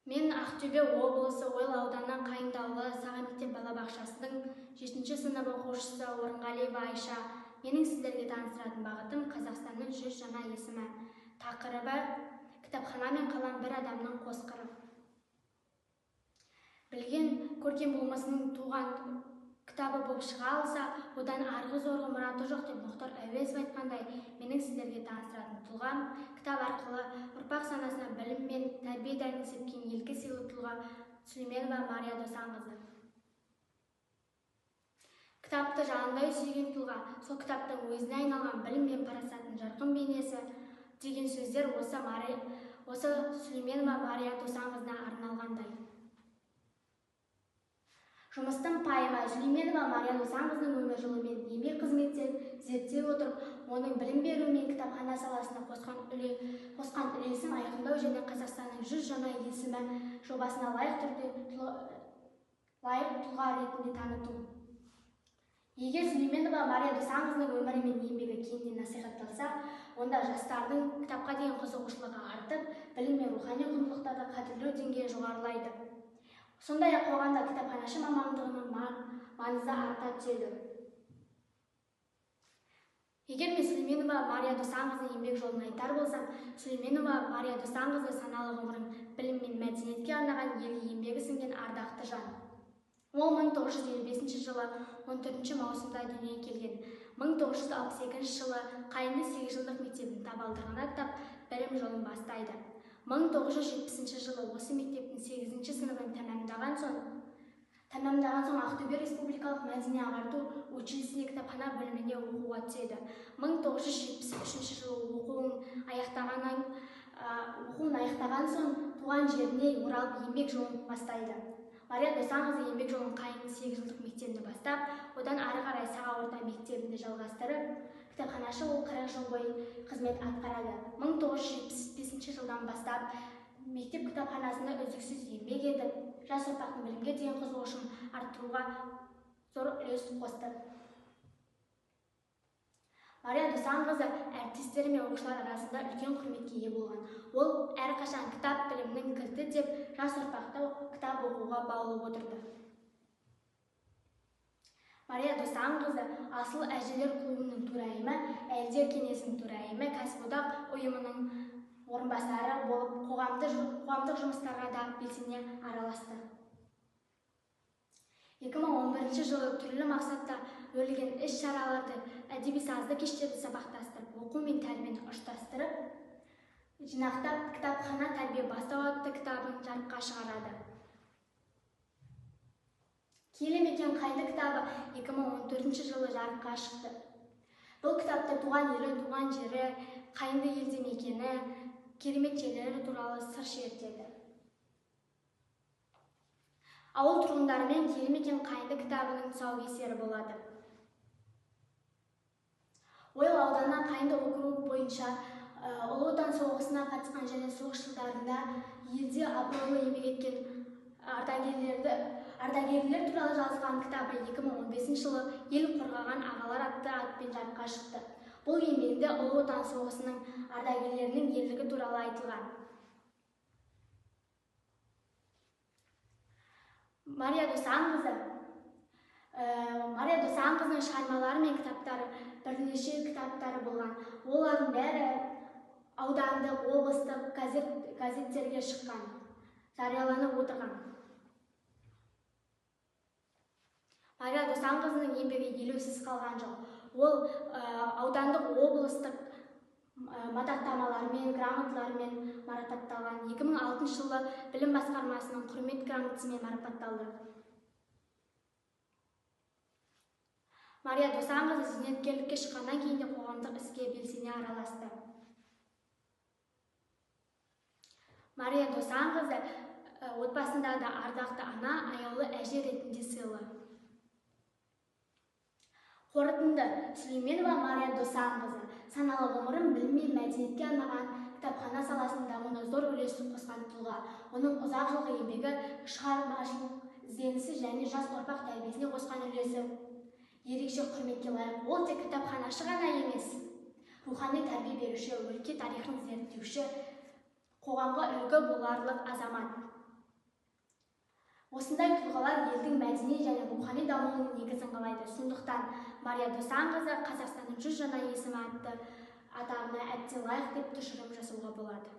Мен Ақтөбе облысы Ойыл ауданы Қайыңды ауылы Саға мектеп балабақшасының 7-ші сынып оқушысы Орынғалиева Айша. Менің сіздерге таныстыратын бағытым Қазақстанның 100 жаңа есімі. Тақырыбы кітапхана мен қалам бір адамның қос қыры. Білген көркем болмысының туған кітабы болып шыға алса, одан арғы зорғы мұраты жоқ деп Мұхтар Әуезов айтқандай, менің сіздерге таныстыратын тұлғам кітап арқылы ұрпақ санасына білім мен тәрбие дәнін сепкен елге сыйлы тұлға Сүлейменова Мария Досанқызы. Кітапты жанындай сүйген тұлға, сол кітаптың өзіне айналған білім мен парасаттың жарқын бейнесі деген сөздер осы Сүлейменова Мария Досанқызына арналғандай. Жұмыстың пайымы Сүлейменова Мария Досанқызының өмір жолы мен еңбек қызметтерін зерттей отырып, оның білім беру мен кітапхана саласына қосқан үлесін айқындау және Қазақстанның 100 жаңа есімі жобасына лайық тұлға ретінде таныту. Егер Сүлейменова Мария Досанқызының өмірі мен еңбегі кеңінен насихатталса, онда жастардың кітапқа деген қызығушылығы артып, білім мен рухани құндылықтарды қадірлеу деңгейі жоғарылайды. Сондай-ақ қоғамда кітапханашы мамандығының маңызы арта түседі. Егер мен Сүлейменова Мария Досанқызының еңбек жолын айтар болсам, Сүлейменова Мария Досанқызы саналы ғұмырын білім мен мәдениетке арнаған елге еңбегі сіңген ардақты жан. Ол 1955 жылы 14 маусымда дүниеге келген. 1962 жылы Қайыңды 8 жылдық мектебін табалдырығын аттап, білім жолын бастайды. 1970 жылы осы мектептің 8-ші сыныбын тәмамдаған соң Ақтөбе республикалық мәдени ағарту училищесіне кітапхана бөліміне оқуға түседі. 1973 жылы оқуын аяқтаған соң туған жеріне оралып еңбек жолын бастайды. Мария Досанқызы еңбек жолын Қайыңды 8 жылдық мектебінде бастап, одан ары қарай Саға орта мектебінде жалғастырып, кітапханашы ол 40 жыл бойы қызмет атқарады. 1975 жылдан бастап мектеп кітапханасында үздіксіз еңбек етіп, жас ұрпақтың білімге деген қызығушылығын арттыруға зор үлес қосты. Мария Досанқызы әріптестері мен оқушылар арасында үлкен құрметке ие болған. Ол әрқашан кітап білімнің кілті деп жас ұрпақты кітап оқуға баулып отырды. Мария Досанқызы Асыл әжелер клубының төрайымы, әйелдер кеңесінің төрайымы, кәсіподақ ұйымының орынбасары болып қоғамдық жұмыстарға да белсене араласты. 2011 жылы түрлі мақсатта өрілген іс-шараларды, әдеби сазды кештерді сабақтастырып, оқу мен тәрбиені ұштастырып, жинақтап кітапхана тәрбие бастау атты кітабын жарыққа шығарады. Киелі мекен Қайыңды кітабы 2014 жылы жарыққа шықты. Бұл кітапта туған елі, туған жері, Қайыңды елді мекені, керемет жерлері туралы сыр шертеді. Ауыл тұрғындарымен Киелі мекен Қайыңды кітабының тұсаукесері болады. Ойыл ауданы Қайыңды округі бойынша Ұлы Отан соғысына қатысқан және соғыс жылдарында елде абыройлы еңбек еткен ардагерлер туралы жазылған кітабы 2015 жылы Ел қорғаған ағалар атты атпен жарыққа шықты. Бұл еңбегінде Ұлы Отан соғысының ардагерлерінің ерлігі туралы айтылған. Мария Досанқызының шығармалары мен кітаптары, бірнеше кітаптары болған. Олардың бәрі аудандық, облыстық газеттерге шыққан, жарияланып отырған. Мария Досанқызының еңбегі елеусіз қалған жоқ. Ол аудандық, облыстық мадақтамалармен, грамоталармен марапатталған. 2006 жылы білім басқармасының құрмет грамотасымен марапатталды. Мария Досанқызы зейнеткерлікке шыққаннан кейін де қоғамдық іске белсене араласты. Мария Досанқызы отбасында да ардақты ана, аяулы әже ретінде сыйлы. Қорытынды Сүлейменова Мария Досанқызы саналы ғұмырын білім мен мәдениетке арнаған, кітапхана саласының дамуына зор үлес қосқан тұлға. Оның ұзақ жылғы еңбегі, шығармашылық ізденісі және жас ұрпақ тәрбиесіне қосқан үлесі ерекше құрметке лайық. Ол тек кітапханашы ғана емес, рухани тәрбие беруші, өлке тарихын зерттеуші, қоғамға үлгі боларлық азамат. Осындай тұлғалар елдің мәдени және рухани дамуының негізін қалайды. Сондықтан Мария Досанқызы Қазақстанның 100 жаңа есімі атты атағына әбден лайық деп тұжырым жасауға болады.